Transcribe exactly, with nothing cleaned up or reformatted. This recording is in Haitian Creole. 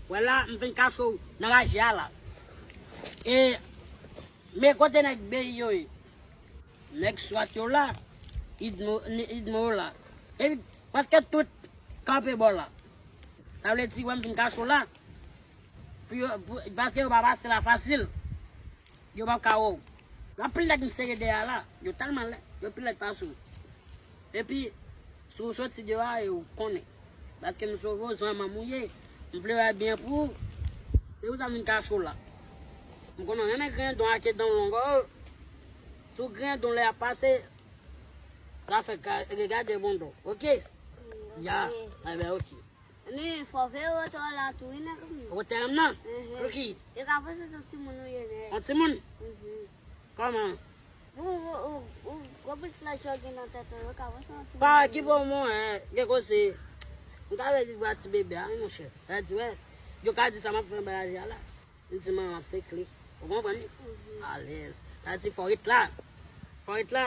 Wè la, m fin kache w nan raje a la. E, men kote nèg beyi yo ye? Nèg swat yo la, idmo, ni- idmo yo la. Epi, paske tout kanpe bò la. Sa vle di, wè m fin kache w la. Pou yo, pou, paske yo pa pase la fasil. Yo p ap ka wè w. Gen anpil nèg m sere dèyè a la. Yo tèlman lèd, yo pi lèd pase w. Epi, si w soti deyò a, e ou konnen. Paske m sove w, zanmanm ou ye. M vle wè byen pou ou. Se pou sa m vin kache w la. M konnen w renmen grendon ak dan w long. Si w grendon lè y ap pase, sa fè ka regade bon do. Oke? Ya. Enben, oke. Men fò veye wotè w la tou, wi, nèg m. Wotè m nan? Mhm. Pou ki? Yo ka panse se yon timoun ou ye, nèg. Yon timoun? Mhm. Kòman? Ou, ou, ou, ou, gwo bout slide sa w gen nan tèt ou, yo ka panse se yon timoun. Pa ki bon mwen, gen koze. M ta vle di bwa ti bebe a, wi, monchè. Sa di, wè, yo ka di sa m ap fè nan bagay la. M di manman m ap sekle. Ou konprann? Mhm. Alèz. Sa di fò ret la. Fò ret la.